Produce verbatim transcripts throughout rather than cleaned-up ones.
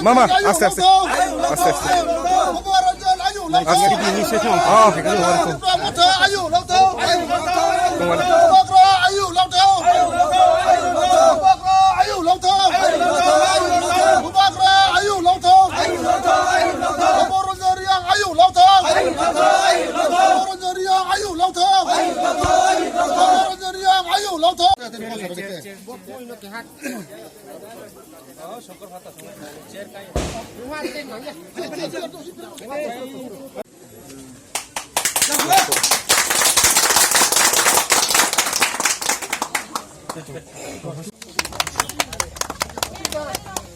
Mama, aste, aste. Aste, aste. Aste. Oh.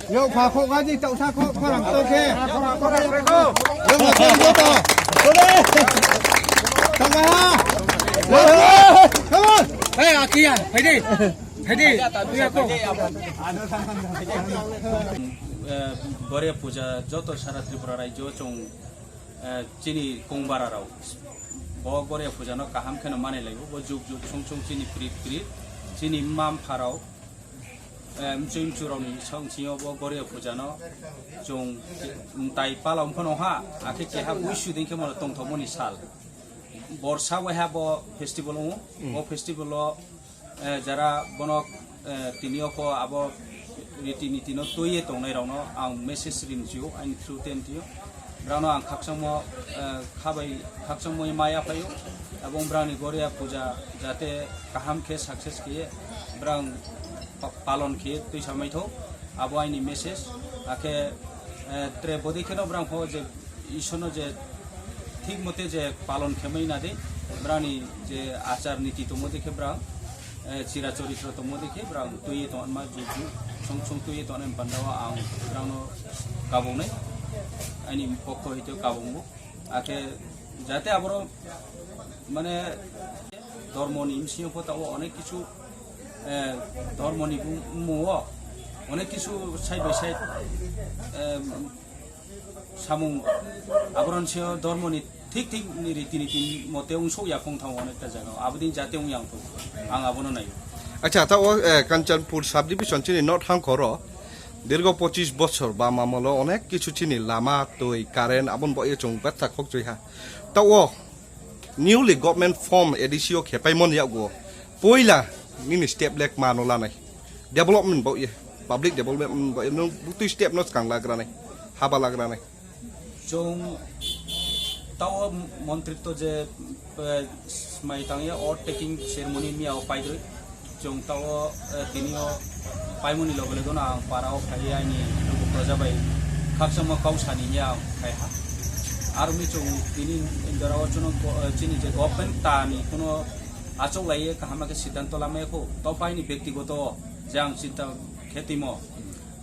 Yo, pha kho gaji tau sa kho, khorang to khe. Yo, ma kho to. Tanga ha. Hey, akia, hey di. Hey di. Tuya ko. Eh, Goria puja joto sara Tripura rajyo chong, eh, chini kongbara rao. Bo Goria puja no kaham kheno mane laibo. Bo juk juk song song chini prit prit. Chini mam pharao. Eh, mchwi mchu rao ni song singo bo Goria puja no chong tai pala umphano ha. Akhe keha buisu din khe mo tongthok moni sal. Borsa waiha bo festival wngo. Bo festival o eh, jara bono, eh, tini o pho abo riti niti no twiwi tongnai rao no ang message rini sio, aini through ten tio. Brao no ang khakchangmo, eh, khabai khakchangmo maya phaio. Abo brao ni Goria puja jate kaham khe success khe brao pa-, palon khe twi samai tho. Abo aini message. Akhe, eh, tre bodi kheno brao pho je Ishorno je thik mote je palon khemai na de, brani je achar niti tongmo de khe brang, eh, chira choritro tongmo de khe brang twiwi tongma juju song song twiwi tongna pandao ang brangno kabungnai, aini pokho hito kabungbo. Akhe jate aboro mane dhormoni bisingo pho tao onek kichu, eh, dhormoni bumung o onek kichu side by side, eh, samung aboroni seo dhormoni thik thik ni riti niti mote ungsuk ya phung thango onekta jaga o. Abodin jate ung yang phung ang abono naio. Acha, ta o, eh, Kanchanpur subdivision chini North Hangkhoro dirgo pochis bochor ba mamolo onek kichu chini lama, twi, current abon bo ye chung betha khokchoi ha. Ta o newly government form A D C o khepai mon yago. Poila nini step lek mano lanai. Development bo ye, public development bo ye, nung butui step no skang lagranai, haba lagranai. Chwng tao montri to je, eh, smai tangya oath taking ceremony miya o paidoi. Chwng tao, eh, tini o paimoni loge loge no ang para o phai aini luku proja bai khakchangma kau sani hiya ang phai ha. Aroni chwng tini jora o chwng, eh, chini je government ta ni kuno achok lai kaham khe siddhanto lamai kho. To paini bektigoto je ang chinta khe timo.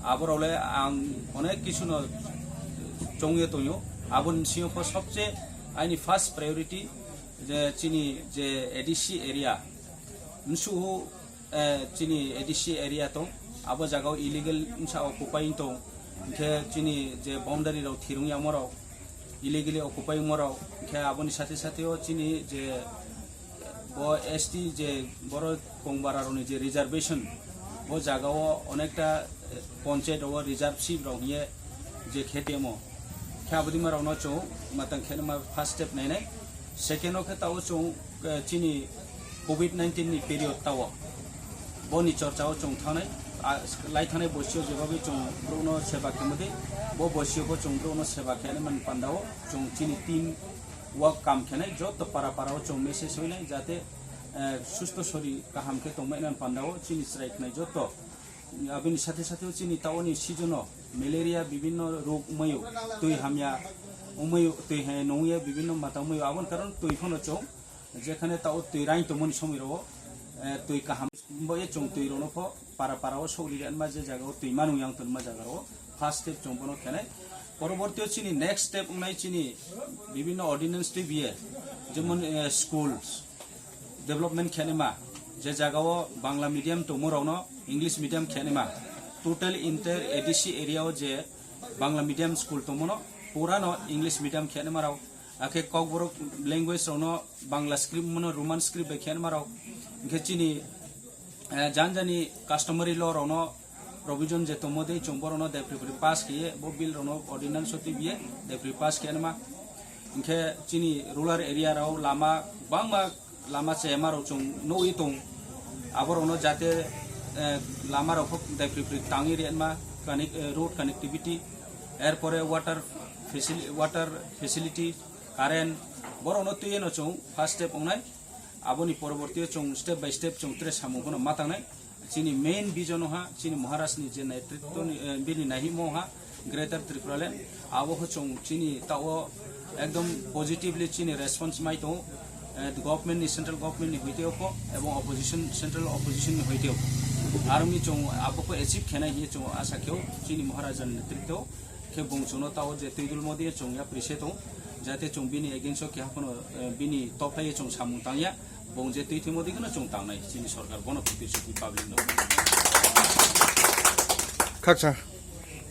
Aborok le ang onek kisu no chongye tongyo. Aboni bisingo pho sobse aini first priority je chini je A D C area. Msu, eh, chini A D C area tong. Abo jaga o illegal msa occupying tong. Hingkhe chini je boundary rok thirung yamo rok, illegally occupying mo rok. Hingkhe aboni sate sate o chini je bo S T je borok kongbara rokni je reservation, bo jaga o onekta, eh, ponchayat rok o reserve seat rok hiye je khe temo. Khe abodima rok no chwng matang khe ma first step nainai. Second o khe tao chwng, eh, chini covid nineteen ni period tao boni chorcha o chwng thangnai. A, lai thangnai bosi o jeba bai chwng borok no seba khe modi, bo bosi o bo chwng borok no seba khe nai man panda o chwng chini team work kam khenai joto para para o chwng message hoinai jate, eh, susto sori kaham khe tongmai nani panda o chini chwrai khnai joto. Aboni sathe sathe o chini tao ni season o malaria bibinno rog wngmai o, twi hamya wngmai o, twi hai nungya bibinno mata wngmai o, aboni karon twi phano chwng jekhane tao twi rain tongmani somoi rok o, eh, twi kaham bo ye chwng twi rok no pho para para o sogri ma je jaga o twi manu yang tongma jaga rok o. First step chwng bono khenai. Poroborti o chini next step wngnai chini bibinno ordinance twi biye, jemon, eh, schools development khenima, je jaga o Bangla medium tongmo rok no English medium khenima, total inter A D C area o je Bangla medium school tongmo no pura no English medium khenima rok, akhe Kokborok language rok no Bangla script wngmano Roman script bai khe nima rok. Hingkhe chini, eh, jani jani customary law rok no provision je tongmo de chwng borokno daiphri phri pass khiye, bo bill rokno ordinance o twibiye daiphri pass khe anma. Hinkhe chini rural area rao lama bangma lama chema rok chwng nugwi tong, aborokno jate, eh, lama rok daiphri phri tangwi rema, connect-, eh, road connectivity, erpore water facil-, water facility, current, borokno twiwi no chwng first step wngnai. Aboni porobortio chwng step by step chwng tre samung phano ma tangnai. Chini main vision ha, chini Maharaj ni je netritwo ni, eh, bini nahimo ha, Greater Tripura Land, abo ho chwng chini tao ekdom positively chini response mai tongo, eh, government ni, central government ni hoite oko, ebong opposition, central opposition ni hoite oko. Aroni chwng abo ko achieve khenai hiye chwng asa kheo chini Maharaja ni netritwo khe bung chwngno tao je twi dul modi chwng ya prise tongo, jate chwng bini against o keha phano, eh, bini tophlai chwng samung tangya, bung je twi thwi modi kheno chwng tangnai chini sorkar bono public no. Khaksa.